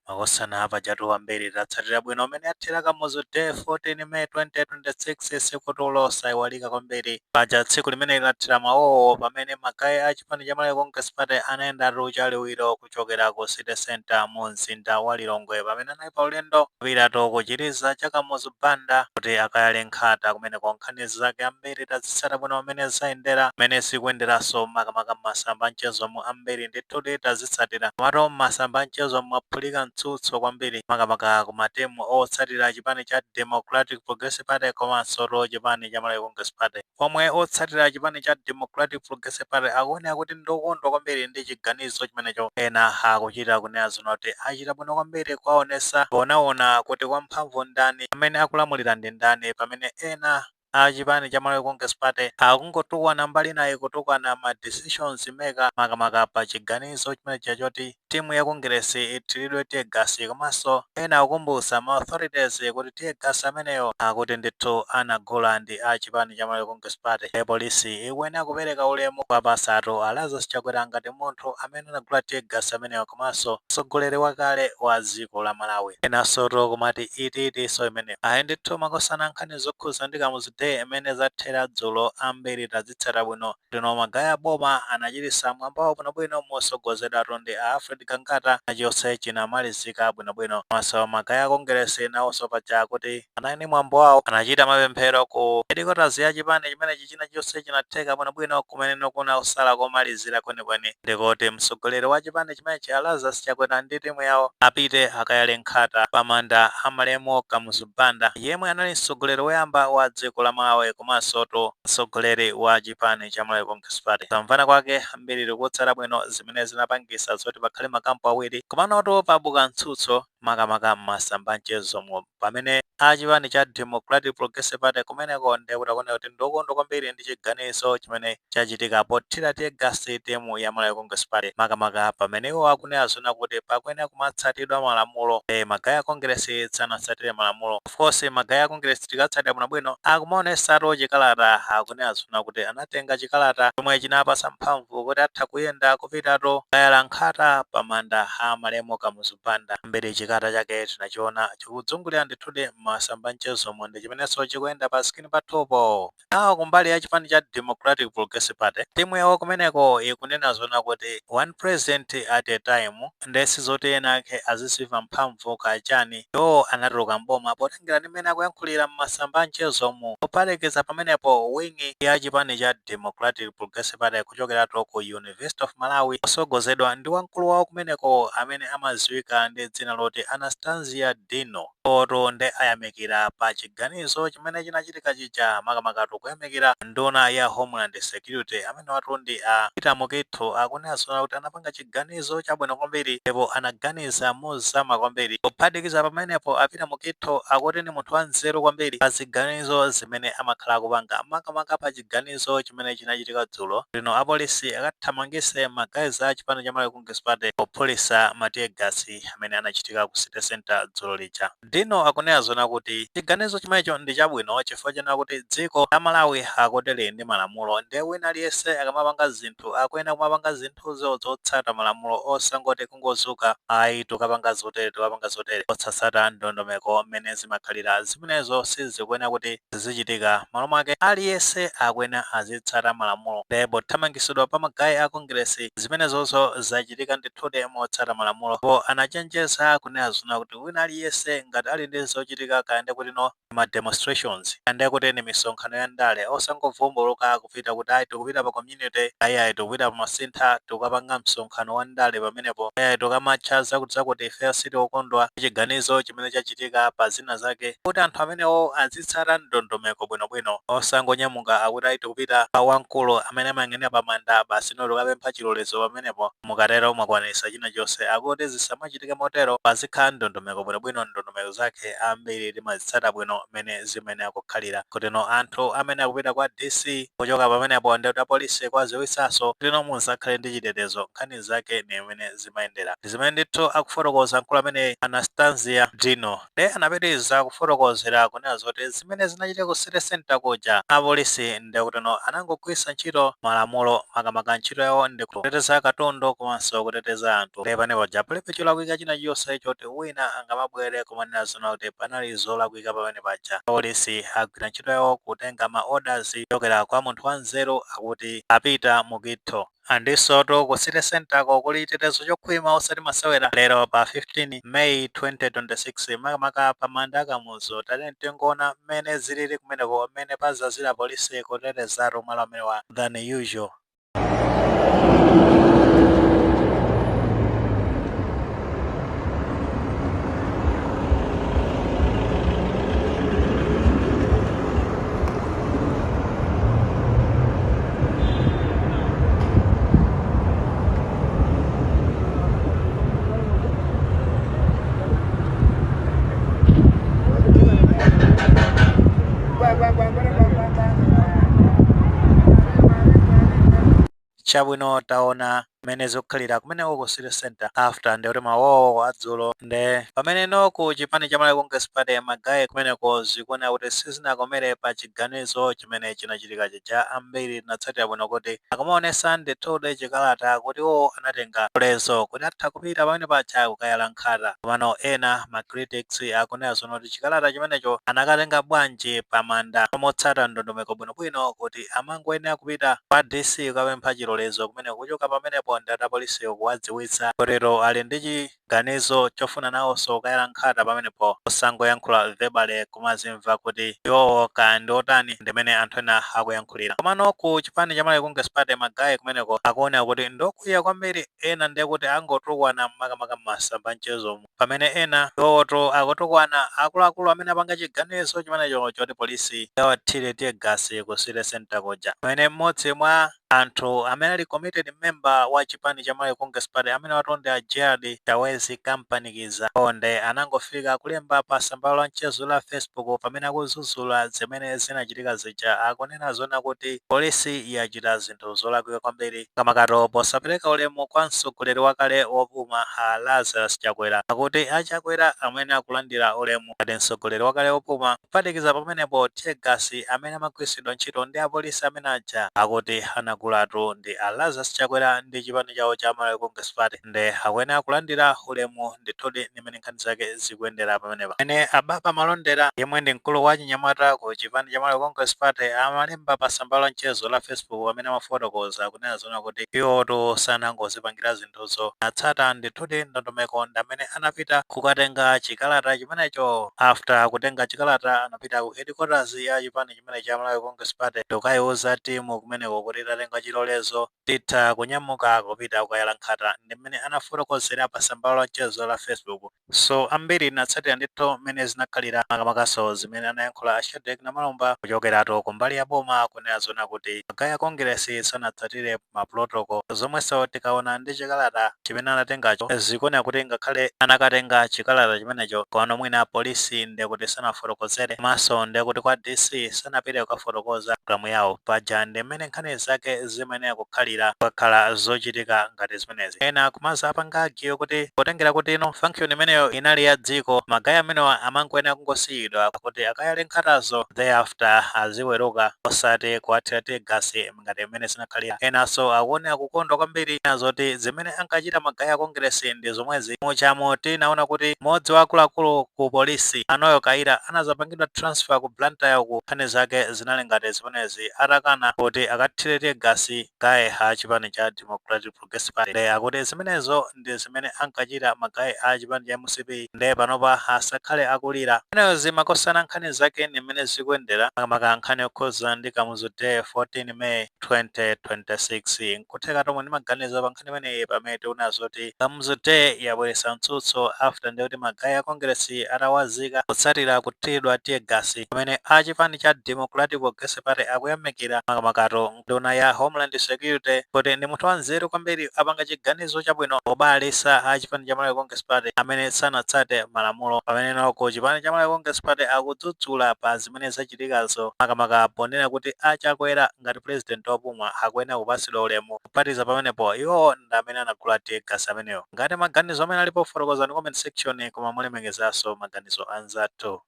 Makosana, pajatu ambiri tatsatira bwino amene athera Kamuzu Day, 14 May 2026, tsiku losaiwalika kwambiri. Paja tsiku limene lathera mawowo pamene ma guys a chipani cha Malawi Congress Party anayenda chaliwiro kuchokera ku City Center mu mzinda wa Lilongwe, pamene anali pa ulendo kupitatu kuchiriza cha Kamuzu Banda kuti akayale nkhata kumeneko. Nkhani zake ambiri tazitsata bwino pamene zayendera, pamene zikuyenderanso, makamaka m'masamba mchezomu ambiri ndithu tazitsatira. Komatu m'masamba mchezo mwaphulika mtsutso kwambiri, makamaka ku matimu otsatira chipani cha Democratic Progressive Party komanso to chipani cha Malawi Congress Party, pomwe otsatira chipani cha Democratic Progressive Party akuoneka kuti ndokondwa kwambiri ndi chiganizo chimenecho. Ena akuchita kunena zino kuti achita bwino kwambiri kuwaonesa ponaona kuti kwamphamvu ndani, amene akulamulira ndi ndani, pamene ena a chipani cha Malawi Congress Party akungotukwana mbali naye, kutukwana ma decisions maker, makamaka pa chiganizo chimene chachoti timu ya Kongeresi ithiridwe teargas. Komanso ena akukumbutsa ma authorities kuti teargas ameneyo akuti ndithu anagula ndi a chipani cha Malawi Congress Party. E polisi ikuyenera kupereka ulemu kwa pasatu a Lazarus Chakwera ngati munthu amene anagula teargas ameneyo komanso mtsogoleri wakale wa dziko la Malawi. Enanso to kumati itiitinso imeneyo ayi ndithu. Makosana, nkhani zokhuza ndi Kamuzu Day imene zathera dzulo, ambiri tazitsata bwino. Lino ma guys a boma anachitisa mwambawo bwinobwino mosogozedwatu ndi a Alfred Gangata, chonse chinamalizika bwinobwino. Komanso ma guys a Kongeresi nawonso paja kuti anali ndi mwambo wawo, anachita mapemphero ku headquarters ya chipani chimenechi, china chonse chinatheka bwinobwino. Kumene kuna kusala komalizira kwenikweni ndikuti mtsogoleri wa chipani chimenechi a Lazarus Chakwera ndi timu yawo apite akayale nkhata pamanda amalemu Kamuzu Banda, yemwe anali mtsogoleri woyamba wa dziko la Malawi komanso to mtsogoleri wa chipani cha Malawi Congress Party. Samvana kwake ambiri tikutsata bwino zimene zinapangisa zoti pakhale makampu awiri. Komanoto pabuka mtsutso, makamaka m'masamba mchezomo, pamene achipani cha Democratic Progressive Party kumeneko ndekuti akuoneka kuti ndokondwa kwambiri ndi chiganizo chimene chachitika pothira teargas timu ya Malawi Congress Party, makamaka pamene iwo akunena zona kuti pakuyenera kumatsatidwa malamulo. Ma guys a Congress sanatsatire malamulo. Of course, ma guys a Congress tikatsatira bwinobwino akumaonesatu chikalata, akunena zona kuti anatenga chikalata chomwe chinapasa mphamvu kuti atha kuyenda kupitatu kayala nkhata pamanda a malemu Kamuzu Banda. Mbiri chikalata chake tinachiona chikudzungulira ndithudi m'masamba mchezomo, ndi chimenenso chikuyenda pa screen pathupo. Awo kumbali ya chipani cha Democratic Progressive Party, timu yawo kumeneko ikunena zona kuti one president at a time, ndesi zoti ena ake azisiva mphamvu kachani. Iwo anatuluka mboma potengera ndi mmene akuyankhulira m'masamba mchezomo. Kuphatikiza pamenepo, wing ya chipani cha Democratic Progressive Party kuchokeratu ku University of Malawi, osogozedwa ndi wamkulu wawo kumeneko amene amadziwika ndi dzina loti Anastasia Dino oto, ndi ayamikira pa chiganizo chimene chinachitika chija, makamaka kuyamikira nduna ya Homeland Security amene watu ndi a Peter Mukhito. Akunena zona kuti anapanga chiganizo chabwino kwambiri ndipo anaganiza mozama kwambiri. Kuphatikiza pamenepo, a Peter Mukhito akuti ndi munthu wanzeru kwambiri pa ziganizo zimene amakhala akupanga, makamaka pa chiganizo chimene chinachitika dzulo lino, apolisi akathamangise ma guys a chipani cha Malawi Congress Party pophulitsa ma teargas amene anachitika ku City Center dzulo lija. Dino akunena zona kuti chiganizo chimenecho ndi chabwino chifukwa chena kuti dziko la Malawi akuti lili ndi malamulo, ndiye wina aliyense akamapanga zinthu akuyenera kumapanga zinthuzo zotsata malamulo, osangoti kungozuka, "Ayi, tukapanga zotere, tukapanga zotere," osatsata ndondomeko mmene zimakhalira. Zimenezo sizikuyenera kuti zizichitika. Malo mwake aliyense akuyenera azitsata malamulo, ndipo pothamangisidwa pa ma guys a Kongeresi, zimenezozo zachitika ndithudi motsata malamulo. Ndipo anachenjeza kunena zona kuti wina aliyense ngati ali ndi zochitika, kaya kuti no ma demonstrations, kaya kuti ni misonkhano ya ndale, osangovumbuluka kupita kuti, "Ayi, tikupita pa community," "Ayi, ayi, tikupita pa masintha, tikukapanga msonkhano wa ndale pamenepo," "Ayi, tikamatcha zakuti zakuti, ife sitikukondwa chiganizo chimene chachitika pa zina zake," kuti anthu amenewo azitsata ndondomeko bwinobwino, osangonyamuka akuti, "Ayi, tikupita pa wamkulu amene amayang'anira pamanda, basi no tikapempha chilolezo pamenepo," mukatero mwakwanisa china chonse. Akuti zisamachitike motero, pazikhala ndondomeko bwinobwino. Ndondomeko zake ambiri timazitsata bwino mmene zimene akukhalira, kuti no anthu amene akupita kwa DC, kuchoka pamenepo ndi kuti apolisi kwaziwisanso kuti no muzakhale ndi chitetezo. Nkhani zake ni mmene zimayendera, ndi zimene ndithu akufotokoza mkulu amene Anastasia Dino. De anapitiriza kufotokozera kunena zoti zimene zinachitika ku City Center kuja, apolisi ndikuti no anangogwiritsa ntchito malamulo, makamaka ntchito yawo ndi kuteteza katundu komanso kuteteza anthu. Ndi panepo palibe cholakwika china chilichonse choti Kuti wina angamabwere kumanena zona kuti panali zolakwika pamene paja. Polisi agwira ntchito yawo kutenga ma orders kuchokera kwa munthu wanzeru akuti apita Mukitho. Andisoto ku city center ko kuli chitetezo chokhwima osati masewera. Lero pa 15 May 2026, makamaka pa manda Akamuzu, tati tingoona mmene zilili kumeneko, mmene pazazira polisi kutetezatu malo amenewa than usual. Chabwino, taona mmene zikukhalira kumeneko ku city center after ndekuti mawowo adzulo. Nde pameneno ku chipani cha Malawi Congress Party, ma guys kumeneko zikuoneka kuti sizinakomere pa chiganizo chimene chinachitika chija. Ambiri tinatsatira bwino kuti akumaonesa ndithudi chikalata kuti iwo anatenga chilolezo kuti atha kupita pamene paja kukayala nkhata. Komano ena, ma critics, akunena zono kuti chikalata chimenecho anakatenga bwanji pamanda motsata ndondomeko bwinobwino, kuti amangoyenera kupita kwa DC kukapempha chilolezo kumene kuchoka pamenepo ndi apolisi kuwadziwitsa kotero ali ndi chiganizo chofuna nawonso kukayala nkhata pamenepo, osangoyankhula verbally kumazimva kuti iwowo kaya ndi otani, ndimene anthu ena akuyankhulira. Komano ku chipani cha Malawi Congress Party, ma guys kumeneko akuoneka kuti ndokwiya kwambiri. Ena ndiye kuti angotukwana makamaka m'masamba mchezomo, pamene ena iwowoto akutukwana akuluakulu amene apanga chiganizo chimenecho choti polisi yawathire tear gas ku city center kuja. Pamene mmodzi mwa anthu amene ali committed member wa chipani cha Malawi Congress Party, amene watonde a Gerald Chawezi Kampanikiza onde, anangofika kulemba pa tsamba la mchezo la Facebook pamene akudzudzula zimene zinachitika zija. Akunena zona kuti polisi yachita zinthu zolakwika kwambiri, kamakato posapereka ulemu kwa mtsogoleri wakale wopuma a Lazarus Chakwera. Akuti aChakwera amene akulandira ulemu ngati mtsogoleri wakale wopuma. Kuphatikiza pamenepo, tear gas amene amagwiritsidwa ntchito ndi apolisi amene aja akuti anagulatu ndi a Lazarus Chakwera ndi chipani chawo cha Malawi Congress Party, nde akuyenera kulandira ulemu ndithudi. Ndimene nkhani zake zikuyendera pamenepa. Pamene ababa Malondera, yemwe ndi mkulu wa chinyamata ku chipani cha Malawi Congress Party, amalemba pa tsamba la mchezo la Facebook pamene amafotokoza kunena zona kuti iwotu sanangozipangira zinthuzo, atsata ndithudi ndondomeko, ndi amene anapita kukatenga chikalata chimenecho. After kutenga chikalata, anapita ku headquarters ya chipani chimene cha Malawi Congress Party ndikukayiuza timu kumeneko kuti tatenga chilolezo, titha kunyamuka kupita kukayala nkhata. Ndi mmene anafotokozera pa tsamba la mchezo la Facebook. So ambiri natsatira ndithu mmene zinakhalira, makamakaso zimene anayankhula a Shadrick Namalomba kuchokeratu kumbali ya boma, kunena zona kuti ma guys a Congress sanatsatire ma protocol. Zomwenso tikaona ndi chikalata chimene anatengacho, zikuoneka kuti ngakhale anakatenga chikalata chimenecho, komano mwina polisi ndekuti sanafotokozere, komanso ndekuti kwa DC sanapite kukafotokoza programu yawo. Paja ndi mmene nkhani zake zimayenera kukhalira kukakhala zochitika ngati zimenezi. Ena kumaza apanga argue kuti potengera kuti ino function imeneyo inali ya dziko, ma guys amenewa amangoyenera kungosiyidwa kuti akayale nkhatazo, thereafter aziweruka, osati kuwathira tear gas ngati mmene zinakhalira. Enanso akuoneka kukondwa kwambiri zoti zimene ankachita ma guys a Congress ndi zomwezi. Muchamo tinaona kuti mmodzi wa akuluakulu ku polisi, Anoyo Kaira, anazapangidwa transfer ku Blantyre ku nkhani zake zinali ngati zimenezi, atakana kuti akathire tear gas guys a chipani cha Democratic Progressive Party. Nde akuti zimenezo ndi zimene ankachita ma guys a chipani cha MCP, nde panopa asakhale akulira. Zimenezo makosana nkhani zake ndi mmene zikuyendera, makamaka nkhani yokhuza ndi Kamuzu Day, 14 May 2026. Nkutheka tomwe ndi maganizo pa nkhani imeneyi, pamene tikuona zoti Kamuzu Day yabweretsa mtsutso after ndikuti ma guys a Congress atawazika kutsatira kuthiridwa tear gas, pamene a chipani cha Democratic Progressive Party akuyamikira makamakato nduna ya Homeland Security kuti ndi munthu wanzeru kwambiri, apanga chiganizo chabwino pobalalitsa a chipani cha Malawi Congress Party amene sanatsate malamulo. Pamene ku chipani cha Malawi Congress Party akudzudzula pa zimene zachitikazo, makamaka ponena kuti aChakwera ngati president wopuma akuyenera kupatsidwa ulemu. Kuphatikiza pamenepo, iwo ndi amene anagula tear gas amenewo. Ngati maganizo amene alipo, fotokozani comment section, koma mulemekezanso maganizo anzathu.